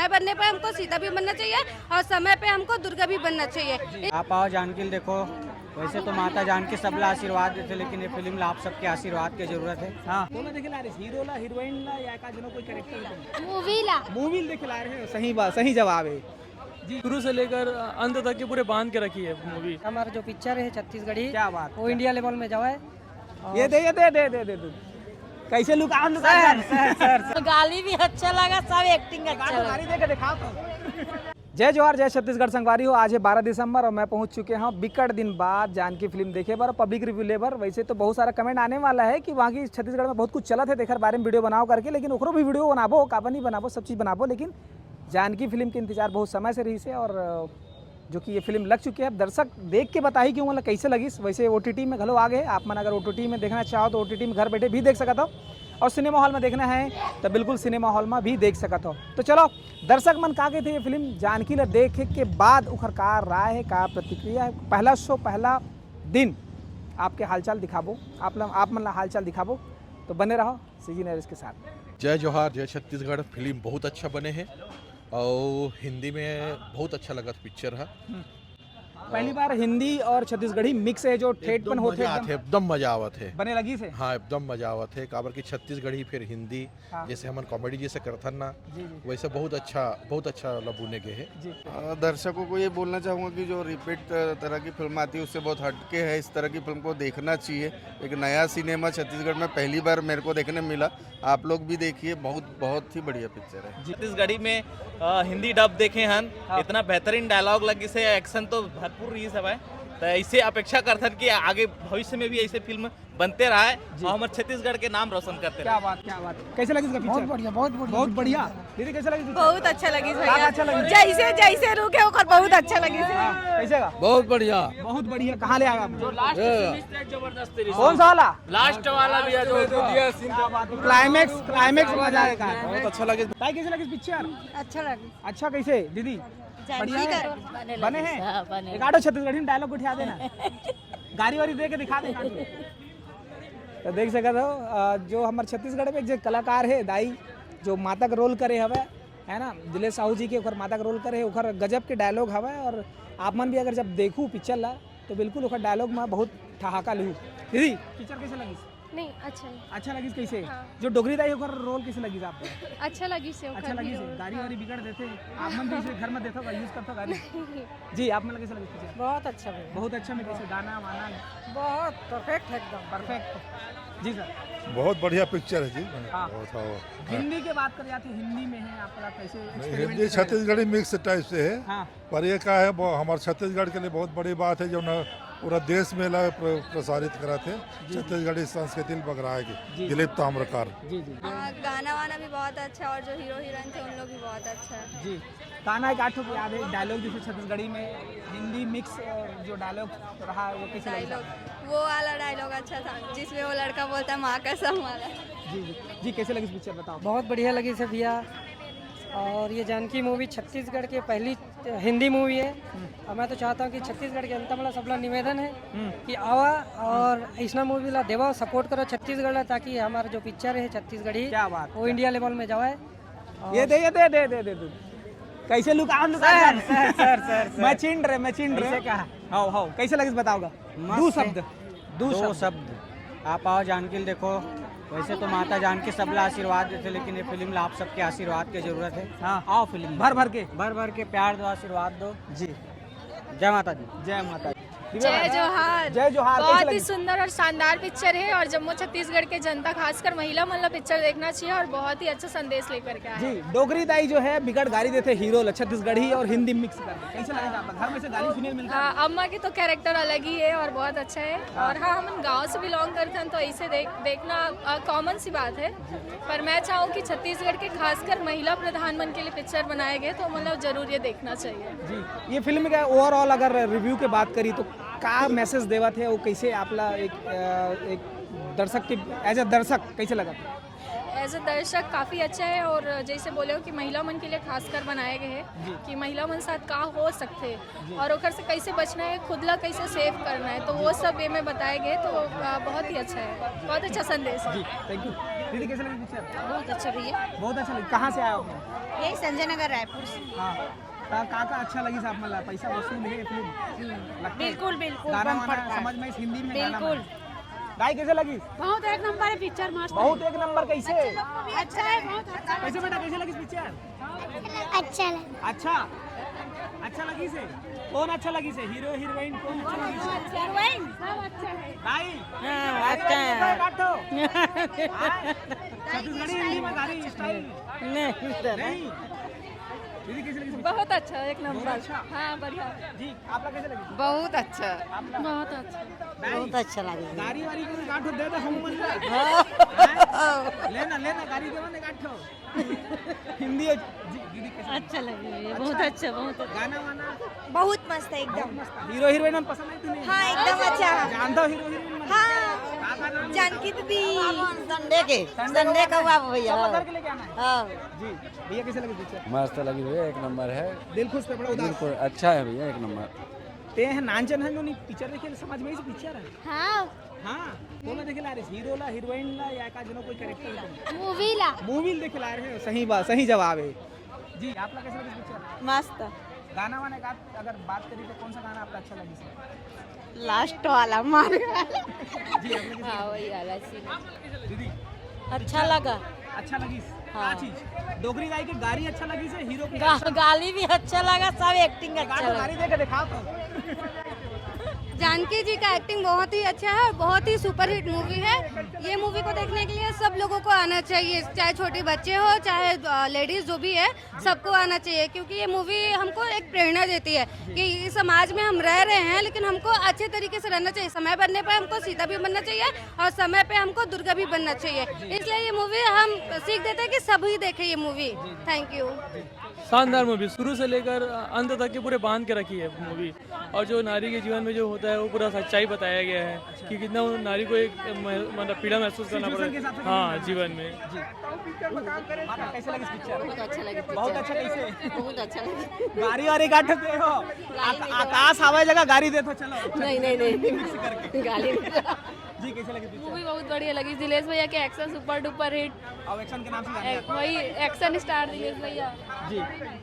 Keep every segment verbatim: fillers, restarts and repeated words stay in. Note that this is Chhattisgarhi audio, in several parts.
बनने पे हमको सीता भी बनना चाहिए और समय पे हमको दुर्गा भी बनना चाहिए। आप आओ जानकी ल देखो। वैसे तो माता जानकी सबला आशीर्वाद देथे, लेकिन ये फिल्म ला आप सबके आशीर्वाद के जरूरत है। हाँ। दोनों देखे ला रहे, हीरो ला, हीरोइन ला या का जनो कोई कैरेक्टर? मूवी ला। मूवी देखे ला रहे हैं, सही बात, सही जवाब है। जी। शुरू से लेकर अंत तक के पूरे बांध के रखी है मूवी। हमारा जो पिक्चर है छत्तीसगढ़ी, क्या बात, वो क्या? इंडिया लेवल में जावा है। ये दे, ये दे, दे, दे, दे, दे। कैसे लुका हम लुका सर, सर, सर, सर। गाली भी अच्छा लगा, सब एक्टिंग अच्छा लगा। गाली दे के दिखाओ तो। जय जोहार, जय छत्तीसगढ़ संगवारी हो। आज है बारह दिसंबर और मैं पहुंच चुके हूं बिकट दिन बाद जानकी फिल्म देखे बर, पब्लिक रिव्यू ले बर। वैसे तो बहुत सारा कमेंट आने वाला है कि वहाँ की छत्तीसगढ़ में बहुत कुछ चलत है, तेखर बारे में वीडियो बनाओ करके, लेकिन ओकरो भी वीडियो बनाबो, काबर नहीं बनाबो, सब चीज़ बनाबो। लेकिन जानकी फिल्म के इंतजार बहुत समय से रही से, और अ, जो कि ये फिल्म लग चुकी है। अब दर्शक देख के बताही कि ओमन ला कैसे लगिस। वैसे ओटीटी में घलो आ गए, आप मन अगर ओटीटी में देखना चाहो तो ओटीटी में घर बैठे भी देख सकत हो, और सिनेमा हॉल में देखना है तो बिल्कुल सिनेमा हॉल में भी देख सकत हो। तो चलो, दर्शक मन का कहते ये फिल्म जानकी ला देखे के बाद ओखर का राय है, का प्रतिक्रिया है, पहला शो, पहला दिन, आपके हालचाल दिखाबो, आप ला, आप मन ला हालचाल दिखाबो। तो बने रहो सीजी नरेश के साथ। जय जोहार, जय छत्तीसगढ़। फिल्म बहुत अच्छा बने है और हिंदी में बहुत अच्छा लगत पिक्चर है। पहली बार हिंदी और छत्तीसगढ़ी मिक्स है, जो ठेठ एकदम पन होते मजा एकदम आथे, एकदम मजा आवत है। बने लगी से? हाँ, एकदम मजा आवत है, काबर कि छत्तीसगढ़ी फिर हिंदी, हाँ। जैसे हमन कॉमेडी जैसे करथन ना, जी, जी। वैसे बहुत अच्छा, बहुत अच्छा लबुने गए है। जी। अ, दर्शकों को ये बोलना चाहूँगा कि जो रिपीट तरह की फिल्म आती है, उससे बहुत हटके है। इस तरह की फिल्म को देखना चाहिए। एक नया सिनेमा छत्तीसगढ़ में पहली बार मेरे को देखने मिला। आप लोग भी देखिए, बहुत, बहुत ही बढ़िया पिक्चर है। छत्तीसगढ़ी में, अ, हिंदी डब देखे हन, हाँ। इतना बेहतरीन डायलॉग लगिस है, एक्शन तो भरपूर रहिस हवय। तो ऐसे अपेक्षा करथन कि आगे भविष्य में भी ऐसे फिल्म बनते रहे जी। और हमारे छत्तीसगढ़ के नाम रोशन करते क्या रहे। बात, क्या बात। कैसे लगिस का पिक्चर? बहुत बढ़िया, बहुत बढ़िया। बहुत बढ़िया। दीदी, कैसे लगिस पिक्चर? बहुत अच्छा लगिस का भैया। अच्छा लगिस? जैसे, जैसे रुक है ओकर बहुत अच्छा लगिस। हाँ, कैसे का? बहुत बढ़िया। बहुत बढ़िया। कहाँ ले आया आपने? जो लास्ट ये। सीन है जबरदस्त है। कौन सा वाला? लास्ट वाला भैया जो दिया सीन। क्या बात है। क्लाइमैक्स, क्लाइमैक्स मजा आएगा। बहुत अच्छा लगे। भाई, कैसे लगिस पिक्चर? अच्छा लगिस। अच्छा कैसे दीदी? बढ़िया है? बने हैं? हाँ, बने। एक आधो छत्तीसगढ़ी में डायलॉग उठा देना। गारी वारी दे के दिखा दे। तो देख सकत हो, अ, जो हमर छत्तीसगढ़ में एक जे कलाकार है दाई, जो माता का रोल करे हवे, है ना, दिलेश साहू जी के ओकर माता का रोल करे, ओकर गजब के डायलॉग हवे। और आप मन भी अगर जब देखू पिक्चर ला, तो बिल्कुल ओकर डायलॉग में बहुत ठहाका लू। दीदी, पिक्चर कैसे लगिस? नहीं, अच्छा है। अच्छा लगिस कैसे? हाँ। जो डोगरी दाई ओकर रोल कैसे लगिस आपको? अच्छा लगिस है, अच्छा ओकर लगिस भी है। रोल, गारी हाँ। वारी बिगड़ देथे, आप मन भी इसे घर में देथो का, यूज़ करथो गारी? जी, आप मन ला कैसे लगिस पिक्चर? बहुत अच्छा भैया। बहुत अच्छा में कैसे गाना वाना? बहुत परफेक्ट है एकदम। परफेक्ट। जी सर। बहुत बढ़िया पिक्चर है जी। हाँ। बहुत, हाँ। हिंदी के बात करी जाती है, हिंदी में है, आपका कैसे नहीं, experiment हिंदी कैसे लगे? छत्तीसगढ़ी मिक्स टाइप से है। हाँ। पर ये का है, वो हमारे छत्तीसगढ़ के लिए बहुत बड़ी बात है जो ना पूरा देश में ला प्र-, प्रसारित कराते हैं जी, जी। छत्तीसगढ़ी संस्कृति बगराए जी, के जी। दिलीप ताम्रकार। जी, जी। हाँ, गाना वाना भी बहुत अच्छा है और जो हीरो हीरोइन थे उन लोग भी बहुत अच्छा है। जी। गाना एक आठ ठो याद है, डायलॉग जैसे छत्तीसगढ़ी में हिंदी मिक्स, अ, जो डायलॉग रहा वो कैसे लगा? डायलॉग, वो वाला डायलॉग अच्छा था जिसमें वो लड़का बोलता है, "माँ कसम" वाला। जी, जी। जी, कैसे लगिस पिक्चर बताओ? बहुत बढ़िया लगिस भैया। और ये जानकी मूवी छत्तीसगढ़ के पहली हिंदी मूवी है। हम्म। और मैं तो चाहता हूँ कि छत्तीसगढ़ के जनता मन ला सबला निवेदन है हम्म। कि आवा और इसना मूवी ला देवा, सपोर्ट करो छत्तीसगढ़ ला, ताकि हमारा जो पिक्चर है छत्तीसगढ़ी क्या बात, वो क्या इंडिया लेवल में जावे। और ये दे, ये दे, दे, दे, दे, दे। कैसे लुका, लुका sir, sir, sir, sir, sir. मैं चिन रहे, मैं चिन रहे। कैसे कहा? हाव, हाव, कैसे लगिस बताओगा? मस्त दू है। शब्द, दू दो शब्द। शब्द। आप आओ जानकी ल देखो। वैसे तो माता जानकी सबला आशीर्वाद देथे, लेकिन ये फिल्म ला आप सबके आशीर्वाद के जरूरत है। हाँ। आओ फिल्म भर भर के। भर भर के प्यार दो, आशीर्वाद दो। जी। जय माता दी। जय माता दी। जय जोहार। जय जोहार, कैसे बहुत ही लगी? सुंदर और शानदार पिक्चर है और जम्मू छत्तीसगढ़ के जनता, खासकर महिला मन ला पिक्चर देखना चाहिए और बहुत ही अच्छा संदेश लेकर के आया है। जी, डोगरी दाई जो है बिकट गारी देथे हीरो ला छत्तीसगढ़ी और हिंदी मिक्स करके। कैसे लगेगा आपका? घर में से गाली सुने मिलता है? हाँ, अम्मा के तो कैरेक्टर अलग ही है और बहुत अच्छा है। हाँ। और हाँ, हमन गांव से बिलोंग करथन तो इसे देख, देखना, अ, कॉमन सी बात है। पर मैं चाहूँ कि छत्तीसगढ़ के खासकर महिला प्रधान मन के लिए पिक्चर बनाए गए तो मतलब जरूर ये देखना चाहिए। जी, ये फिल्म का ओवरऑल अगर रिव्यू के बात करी तो का मैसेज देवत है, वो कैसे आपला एक, अ, एक दर्शक के, एज अ दर्शक कैसे लगा? एज अ दर्शक काफ़ी अच्छा है और जैसे बोले हो कि महिला मन के लिए खासकर बनाए गए हैं जी। कि महिला मन साथ का हो सकते हैं जी। और ओकर से कैसे बचना है, खुद ला कैसे सेव करना है, तो वो सब वे में बताए गए, तो, अ, बहुत ही अच्छा है, बहुत अच्छा संदेश है। जी, थैंक यू। दीदी, कैसे लगी पिक्चर? बहुत अच्छा भैया। बहुत अच्छा लगा। कहाँ से आए हो आप? यही संजय नगर, रायपुर से। हाँ, का का, का अच्छा लगिस आप मन ला? पैसा वसूल हे फिल्म? लगथे? बिल्कुल, बिल्कुल, गाना bumper वाना था। समझ में आइस हिंदी में गाना बिल्कुल। वाना? दाई, कैसे लगिस? बहुत एक नंबर है पिक्चर, मस्त बहुत है। एक नंबर। कैसे? अच्छा है, बहुत अच्छा है। कैसे बेटा, कैसे लगिस पिक्चर? अच्छा लगा। अच्छा, अच्छा लगिस हे। कौन अच्छा लगिस हे? हीरो हीरोइन कौन अच्छा लगिस हे? हीरोइन सब अच्छा है। दाई, हाँ, दाई, अच्छा है। दाई, काटो। हाँ? छत्तीसगढ़ी हिंदी में गारी स्टाइल। नहीं, सर। नहीं। दीदी, कैसे लगिस पिक्चर? बहुत अच्छा, एक नंबर। बहुत अच्छा। हाँ, बढ़िया। जी, आप ला कैसे लगिस? बहुत अच्छा। आप ला? बहुत अच्छा। दाई, बहुत अच्छा लगिस। गारी वारी को काटो, दे दो हम मन ला। हाँ। हाँ? लेना, लेना, गारी दे मने काटो। हिंदी है। जी, दीदी कैसे? अच्छा लगे भैया, बहुत अच्छा? अच्छा, बहुत अच्छा। गाना वाना? बहुत मस्त है एकदम। बहुत मस्त है। हीरो हीरोइन मन पसंद है कि नहीं? हाँ, एकदम अच्छा है। जानता हो हीरो हीरोइन मन? हाँ। का, का नाम है? जानकी दीदी। संडे के, संडे संडे का का हुआ भैया। सब हाँ। बदल के लेके आना है। हाँ। जी, भैया कैसे लगे पिक्चर? मस्त लगी भैया, एक नंबर है। दिल खुश पे बड़ा उदास। बिल्कुल अच्छा है भैया, एक नंबर। ते हैं नानचन है जो नहीं पिक्चर देखे, समझ में ही पिक्चर है। हाँ। हाँ, कोन ला देखे ला रहे? हीरो ला, हीरोइन ला या का जनो कोई कैरेक्टर ला? मूवी ला। मूवी देखे ला रहे हो, सही बात, सही जवाब है। जी, आप ला कैसे लगे पिक्चर? मस्त। गाना वाना का अगर बात करी तो कौन सा गाना आपका अच्छा लगी सर? लास्ट वाला, मारे वाला। जी, आप ला कैसे हाँ, लगी? वही वाला सीन। दीदी, अच्छा लगा। अच्छा लगिस? हाँ। का चीज? डोकरी दाई के गारी अच्छा लगिस हे, हीरो के गा-, गारी भी अच्छा लगा, सब एक्टिंग अच्छा लगा। गारी दे के दिखाओ तो। जानकी जी का एक्टिंग बहुत ही अच्छा है और बहुत ही सुपरहिट मूवी है। ये मूवी को देखने के लिए सब लोगों को आना चाहिए, चाहे छोटे बच्चे हो, चाहे, अ, लेडीज जो भी है, सबको आना चाहिए, क्योंकि ये मूवी हमको एक प्रेरणा देती है कि इस समाज में हम रह रहे हैं, लेकिन हमको अच्छे तरीके से रहना चाहिए। समय बनने पर हमको सीता भी बनना चाहिए और समय पे हमको दुर्गा भी बनना चाहिए। इसलिए ये मूवी हम सीख देते हैं कि सभी देखें ये मूवी। Thank you. शानदार मूवी, शुरू से लेकर अंत तक के पूरे बांध के रखी है मूवी। और जो नारी के जीवन में जो होता है, वो पूरा सच्चाई बताया गया है कि कितना वो नारी को एक म-, मतलब पीड़ा महसूस करना पड़ता है। सिचुएशन के हिसाब से हाँ, जीवन में। जी। माता, कैसे लगी पिक्चर? बहुत अच्छा लगी पिक्चर। बहुत अच्छा, कैसे? बहुत अच्छा लगा। गारी वारी काटते हो? गाली नहीं आका-, आकाश हवाई जगह गारी दे तो चलो। नहीं, नहीं, नहीं, नहीं। मिक्स करके। गाली नहीं। जी, कैसे लगी पिक्चर? मूवी बहुत बढ़िया लगी। दिलेश भैया के एक्शन सुपर डुपर हिट। अब एक्शन के नाम से जाने एक जाते हैं। वही एक्शन स्टार दिलेश भैया। जी।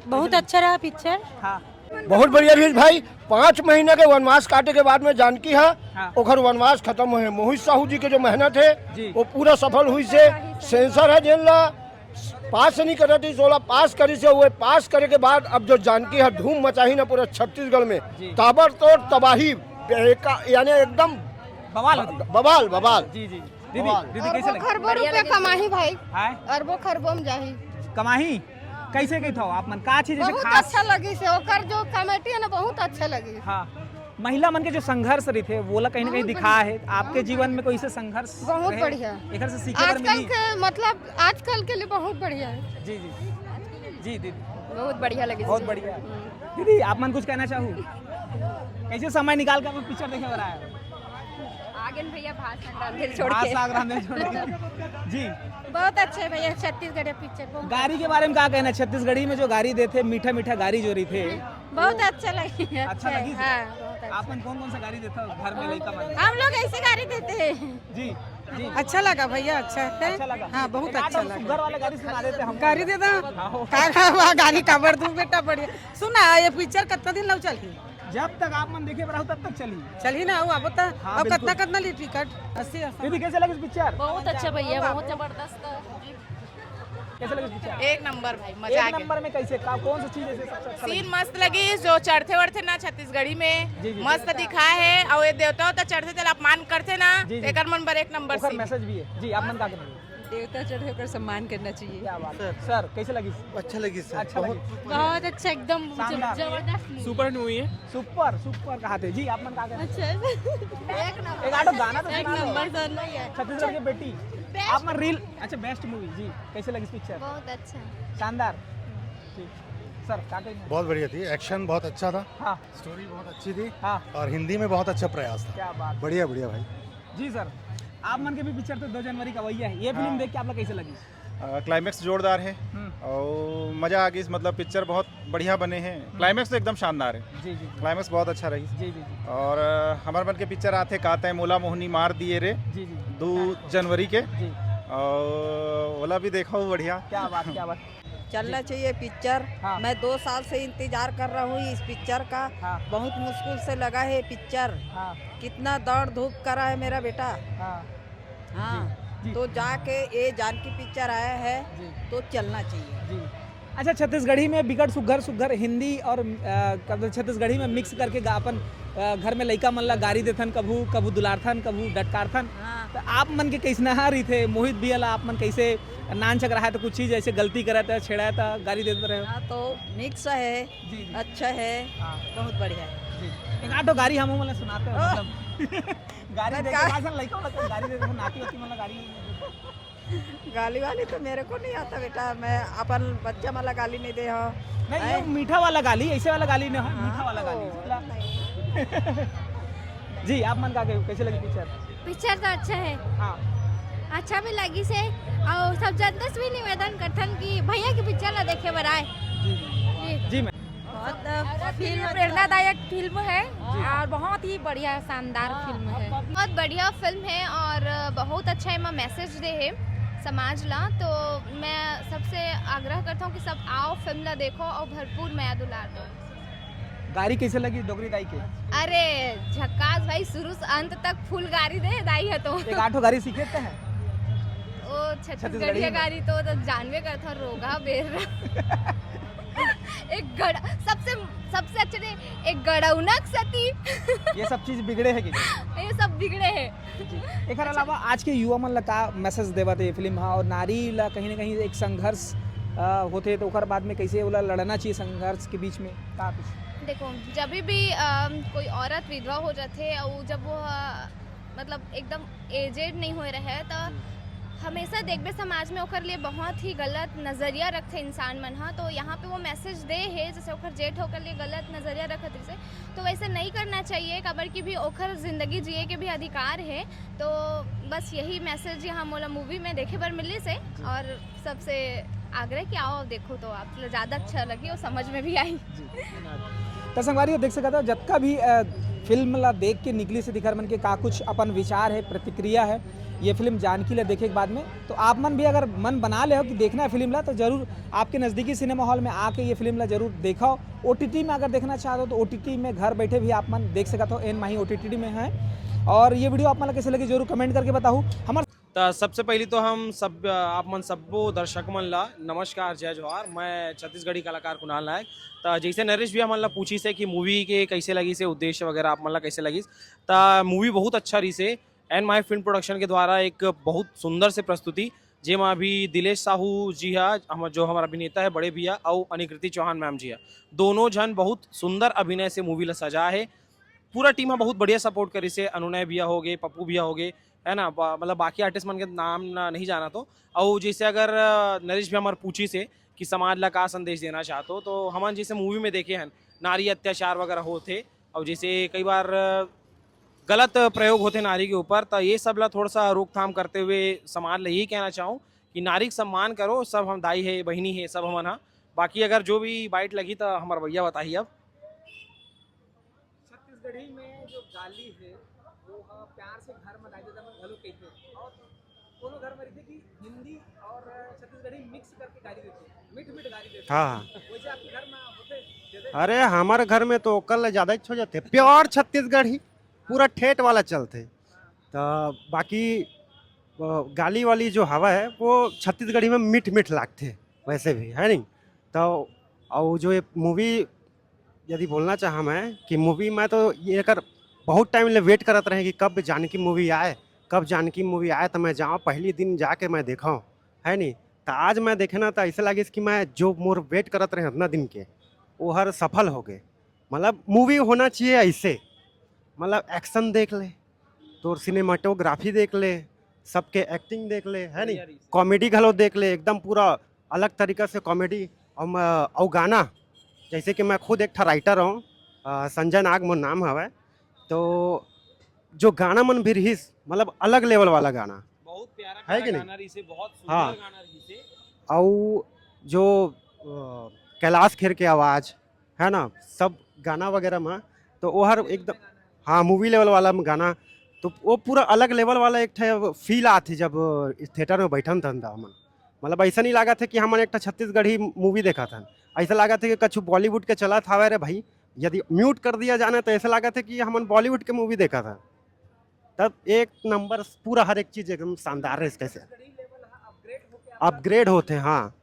बहुत अच्छा रहा पिक्चर। हाँ। बहुत बढ़िया रहीस भाई। पाँच महीना के वनवास काटे के बाद में जानकी हा, हाँ। ओकर वनवास खत्म होए। मोहित साहू जी के जो मेहनत है, जी। वो पूरा सफल होइस हे। सेंसर है जेन ला पास नहीं करत रहीस, ओला पास करिस हे। वो पास करे के बाद अब जो जानकी हा धूम मचाही ना पूरा छत्तीसगढ़ में, जी। ताबड़तोड़ तबाही, बेका-, यानी एकदम बवाल होती। बवाल, बवाल। जी, जी। दीदी, बवाल। दीदी, कैसे अरबों लगी? खरबों बढ़िया रुपया लगी। कमाही भाई। हैं? अरबों खरबों में जाही। कमाही? कैसे गई था आप मन? का चीज ऐसे बहुत खास? अच्छा लगी से, ओकर जो कॉमेडी है ना, बहुत अच्छा लगी। हाँ, महिला मन के जो संघर्ष रहिथे, वो ला कहीं ना कहीं बहुत दिखा बढ़िया। है। आपके बहुत जीवन बढ़िया। में कोई से संघर्ष बहुत रहे? बढ़िया। एकर से सीखे बर आजकल मिली? के, मतलब, आजकल के लिए बहुत बढ़िया है। जी, जी। जी, दीदी। बहुत बढ़िया लगी बहुत से। बढ़िया। हम्म। दीदी, आप मन कुछ कहना चाहू? कैसे समय निकाल के आप पिक्चर देखे बर आए हो? आगे न भैया भाषण रांधेल छोड़ के। भाषण रांधेल छोड़ के। जी। बहुत अच्छा है भैया, छत्तीसगढ़ी पिक्चर बहुत गारी के बारे में का कहना है? छत्तीसगढ़ी में जो गारी देथे, मीठा मीठा गारी जो रहिथे। बहुत अच्छा लगे। अच्छा लगी? हाँ, बहुत अच्छा। आप मन कौन कौन सा गारी देथव घर में लइका मन? हम लोग ऐसे गारी देते हैं। जी, जी। अच्छा लगा भैया, अच्छा है। अच्छा लगा? हाँ, बहुत एक आध अच्छा हम लगा। सुग्घर वाला गारी सुना देते हम। गारी दे दो। हाँ, हो। का, का, गारी काबर दूँ बेटा, बढ़िया। सुना, ये पिक्चर कितना दिन लग चलही? जब तक आप मन देखे बर आहू, तब तक चलही। चलही ना, वो अब तो, हाँ, अब बिल्कुल। कितना, कितना ली टिकट? अस्सी, अस्सी। दीदी, कैसे लगिस पिक्चर? बहुत अच्छा भैया, बहुत जबरदस्त। कैसे लगिस पिक्चर? एक नंबर भाई, मजा आ एक गया। नंबर में कैसे? का, कौन सा चीज ऐसे सबसे अच्छा सीन लगिस? मस्त लगिस, जो चढ़थे वढ़थे ना छत्तीसगढ़ी में, जी, जी। मस्त दिखा है। और ये देवता होता चढ़थे, तेला अपमान करथे ना, जी, जी। एकर मन बर एक नंबर ओकर सीन। मैसेज भी है। जी, आप मन का कहना? देवता चढ़े, ओकर सम्मान करना चाहिए। क्या बात है। सर, कैसे लगिस? अच्छा लगिस सर, अच्छा बहुत लगिस। बहुत अच्छा, एकदम शानदार। जबरदस्त मूवी। सुपर मूवी है। सुपर, सुपर कहा थे जी, आप मन का कहना? अच्छा है। एक नंबर। एक आधो गाना तो एक सुना दो। नंबर सर, नहीं है। छत्तीसगढ़ के बेटी। बेस्ट। आप मन रील, अच्छा, बेस्ट मूवी जी, कैसे लगिस पिक्चर? बहुत अच्छा। शानदार। ठीक। सर, का कहेंगे? बहुत बढ़िया थी, एक्शन बहुत अच्छा था। हाँ। स्टोरी बहुत अच्छी थी। हाँ। और हिंदी में बहुत अच्छा प्रयास था। क्या बात। बढ़िया, बढ़िया भाई। जी सर, आप मन के भी पिक्चर तो दो जनवरी का वही है, ये फिल्म हाँ। देख के आप लोग कैसे लगी? अ, क्लाइमैक्स जोरदार है हम्म। और मजा आ गई, मतलब पिक्चर बहुत बढ़िया बने हैं। क्लाइमैक्स तो एकदम शानदार है। जी, जी, जी। क्लाइमैक्स बहुत अच्छा रही। जी, जी, जी। और, अ, हमारे मन के पिक्चर आथे का तैं मोला मोहनी मार दिए रे, जी, जी। दो जनवरी के। जी। और ओला भी देखा हूँ, बढ़िया। क्या बात, क्या बात। चलना चाहिए पिक्चर। हाँ। मैं दो साल से इंतजार कर रहा हूँ इस पिक्चर का। हाँ। बहुत मुश्किल से लगा है पिक्चर। हाँ। कितना दौड़ धूप करा है मेरा बेटा। हाँ। हाँ। जी। तो जाके ये जानकी पिक्चर आया है, जी। तो चलना चाहिए। जी। अच्छा, छत्तीसगढ़ी में बिकट सुग्घर सुग्घर हिंदी और, अ, का बोलथे, छत्तीसगढ़ी में मिक्स करके गा-, अपन, अ, घर में लइका मन ला गारी देथन, कभू, कभू दुलारथन, कभू डटकारथन। हाँ। तो आप मन के कइसना रहिथे, मोहित भैया ला आप मन कइसे नान चकराहय, तो कुछ चीज ऐसे गलती करत है, छेड़त है, गारी देत रहे हो? हाँ, तो मिक्स है, जी, जी। अच्छा है, हाँ। बहुत बढ़िया है। जी। एक आध ठो गारी हम मन ला सुनाते हो, हाँ। मतलब, गारी मैं देके का- का सन लइका वाला गारी देते हो, नाती वाती मन ला गारी। गाली वाली तो मेरे को नहीं आता बेटा, मैं अपन बच्चा वाला गाली नहीं दे हो। नहीं, ये हैं? मीठा वाला गाली, ऐसे वाला गाली नहीं हो, हाँ, मीठा वाला तो गाली। नहीं। जी, आप मन का कहे, कैसे लगी पिक्चर? पिक्चर तो अच्छा है। हाँ। अच्छा भी लगी से, और सब जनता से भी निवेदन करथन कि भैया की पिक्चर ला देखे बर आए। जी, जी। जी। जी, मैं बहुत फिल्म प्रेरणादायक फिल्म है जी। और बहुत ही बढ़िया शानदार फिल्म है। बहुत बढ़िया फिल्म है और बहुत अच्छा एमा मैसेज दे है समाज ला। तो मैं सबसे आग्रह करता हूँ कि सब आओ, फिल्म ला देखो और भरपूर मया दुलार दो। गारी कैसे लगी डोगरी दाई के? अरे झक्कास भाई, शुरू से अंत तक फुल गारी दे दाई है तो। एक आठो गारी सीखे थे हैं? ओ छत्तीसगढ़ी छत्तीसगढ़िया में। गारी तो, तो जानबे करथो, रोगा बेर। एक गड़-, सबसे, सबसे अच्छे ने एक गड़ौनक सती। ये सब चीज बिगड़े है कि? ये सब बिगड़े है। जी। एकर अलावा आज के युवा मन ला का मैसेज देवत है ये फिल्म हा, और नारी ला कहीं ना कहीं एक संघर्ष, अ, होथे, तो ओकर बाद में कैसे ओला लड़ना चाहिए संघर्ष के बीच में, का कुछ? देखो, जब भी, अ, कोई औरत विधवा हो जाथे और जब वो, अ, मतलब एकदम एजेड नहीं होए रहे, तो हमेशा देखबे समाज में ओकर लिए बहुत ही गलत नजरिया रखथे इंसान मन हा। तो यहाँ पे वो मैसेज दे है, जैसे ओकर जेठ ओकर लिए गलत नजरिया रखत रहिसे, तो वैसे नहीं करना चाहिए, काबर कि भी ओकर जिंदगी जिए के भी अधिकार है। तो बस यही मैसेज यहाँ मोला मूवी में देखे बर मिलिस है। और सबसे आग्रह कि आओ देखो, तो आप ला ज्यादा अच्छा लगी और समझ में भी आई। जी। तो संगवारी हो, देख सकत हो, जतका भी, अ, फिल्म ला देख के निकलिस हे, दिखर मन के का कुछ अपन विचार है, प्रतिक्रिया है ये फिल्म जानकी ला देखे के बाद में, तो आप मन भी अगर मन बना ले हो कि देखना है फिल्म ला, तो जरूर आपके नजदीकी सिनेमा हॉल में आके ये फिल्म ला जरूर देखो। ओटीटी में अगर देखना चाहते हो तो ओटीटी में घर बैठे भी आप मन देख सकत हो, एन माही ओटीटी में है। और ये वीडियो आप मन ला कैसे लगी, जरूर कमेंट करके बताओ। हमर त सबसे पहली तो हम सब, आप मन सब्बो दर्शक मन ला नमस्कार, जय जोहार। मैं छत्तीसगढ़ी कलाकार कुणाल नायक। त जैसे नरेश भी हमन ला पूछिस हे कि मूवी के कैसे लगिस हे, उद्देश्य वगैरह आप मन ला कैसे लगिस, त मूवी बहुत अच्छा रहिस हे। एन माही फिल्म प्रोडक्शन के द्वारा एक बहुत सुंदर से प्रस्तुति, जेमा अभी दिलेश साहू जी हा, हम, जो हमर अभिनेता है बड़े भैया, अउ अनिकृति चौहान मैम जी हा, दोनों झन बहुत सुंदर अभिनय से मूवी ला सजा है। पूरा टीम हा बहुत बढ़िया सपोर्ट करिस हे, अनुनय भैया हो गए, पप्पू भैया हो गए, है ना, बा-, मतलब बाकी आर्टिस्ट मन के नाम ना, नहीं जाना तो। अउ जैसे अगर, अ, नरेश भैया हमर पूछिस हे कि समाज ला का संदेश देना चाहत हो, तो हमन जैसे मूवी में देखे हन, नारी अत्याचार वगैरह होत हे, अउ जैसे कई बार, अ, गलत प्रयोग होथे नारी के ऊपर, त ये सब ला थोड़ा सा रोकथाम करते हुए समाज ला यही कहना चाहूँ कि नारी के सम्मान करो, सब हम दाई है, बहिनी है, सब हमन हा। बाकी अगर जो भी बाइट लगी त हमर भैया बताही अब। छत्तीसगढ़ी में जो गाली है, वो, अ, प्यार से घर में दाई ददा मन घलो कहिथे, और कोनो घर में रहिथे कि हिंदी और, अ, छत्तीसगढ़ी मिक्स करके गाली देथे, मीठ मीठ गाली देथे। हाँ, हाँ। वैसे आपके घर में होथे? अरे, हमारे घर में तो ओकर ले ज्यादा ही हो जाथे, प्योर छत्तीसगढ़ी, पूरा ठेठ वाला चलथे। तो बाकी, अ, गाली वाली जो हवा है, वो छत्तीसगढ़ी में मीठ मीठ लागथे, वैसे भी, है नहीं? तो, और जो ये मूवी यदि बोलना चाहा मैं कि मूवी, मैं तो ये कर बहुत टाइम ले वेट करत रहे कि कब जानकी मूवी आए, कब जानकी मूवी आए, तो मैं जाऊँ, पहली दिन जाके मैं देखाऊँ, है नहीं? तो आज मैं देखे ना, तो ऐसे लगिस कि मैं जो मोर वेट करत रहे उतना दिन के, वो हर सफल हो गए। मतलब, मूवी होना चाहिए ऐसे, मतलब, एक्शन देख ले, तोर सिनेमाटोग्राफी देख ले, सबके एक्टिंग देख ले, है नहीं? बढ़िया रही से। कॉमेडी घलो देख ले, एकदम पूरा अलग तरीका से कॉमेडी। और म-, और गाना, जैसे कि मैं खुद एक ठा राइटर हूँ, अ, संजय नाग मोर नाम हवय, तो जो गाना मन भी रहिस, मतलब, अलग लेवल वाला गाना। बहुत प्यारा, है प्यारा कि नहीं? गाना रहिसे, बहुत सुंदर हाँ। गाना रहिसे। अउ जो, अ, कैलाश खेर के आवाज है ना, सब गाना वगैरह में, तो वो हर एकदम, हाँ, मूवी लेवल वाला में गाना, तो वो पूरा अलग लेवल वाला एक ठे फील आथे जब थिएटर में बैठन तहन त हमन। मतलब ऐसा नहीं लागत हे कि हमन एक ठा छत्तीसगढ़ी मूवी देखत हन, ऐसा लागत हे कि कुछ बॉलीवुड के चलत हवय रे भाई। यदि म्यूट कर दिया जाने तो ऐसा लागत हे कि हमन बॉलीवुड के मूवी देखत हन। तब एक नंबर पूरा हर एक चीज एकदम शानदार हे इसके से। अपग्रेड होते हैं, हाँ।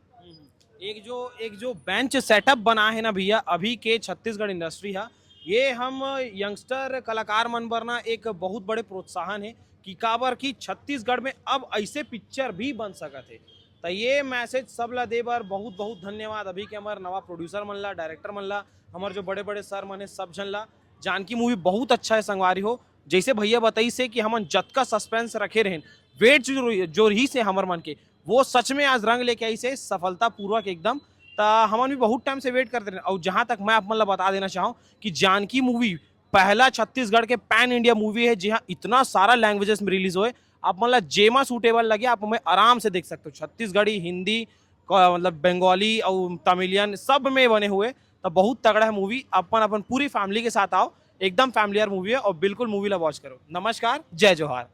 एक जो एक जो बेंच सेटअप बना है ना भैया, अभी के छत्तीसगढ़ इंडस्ट्री हा, ये हम यंगस्टर कलाकार मन बर ना एक बहुत बड़े प्रोत्साहन है कि काबर कि छत्तीसगढ़ में अब ऐसे पिक्चर भी बन सकत है। तो ये मैसेज सब ला दे बर बहुत बहुत धन्यवाद। अभी के हमर नवा प्रोड्यूसर मन ला, डायरेक्टर मन ला, हमर जो बड़े बड़े सर मन है, सब झन ला। जानकी मूवी बहुत अच्छा है संगवारी हो। जैसे भैया बताई से कि हमन जतका सस्पेंस रखे रहेन, वेट जो जो रही से हमर मन के, वो सच में आज रंग लेके आई से सफलतापूर्वक एकदम। त हमन भी बहुत टाइम से वेट करते रहे। और जहाँ तक मैं आप मन ला बता देना चाहूँ कि जानकी मूवी पहला छत्तीसगढ़ के पैन इंडिया मूवी है, जी हाँ, इतना सारा लैंग्वेजेस में रिलीज होए। आप मन ला जेमा सूटेबल लगे, आप हमें आराम से देख सकते हो। छत्तीसगढ़ी, हिंदी, क- मतलब बंगाली और तमिलियन सब में बने हुए। तो बहुत तगड़ा है मूवी। अपन अपन पूरी फैमिली के साथ आओ, एकदम फैमिलियर मूवी है और बिल्कुल मूवी ला वॉच करो। नमस्कार, जय जोहार।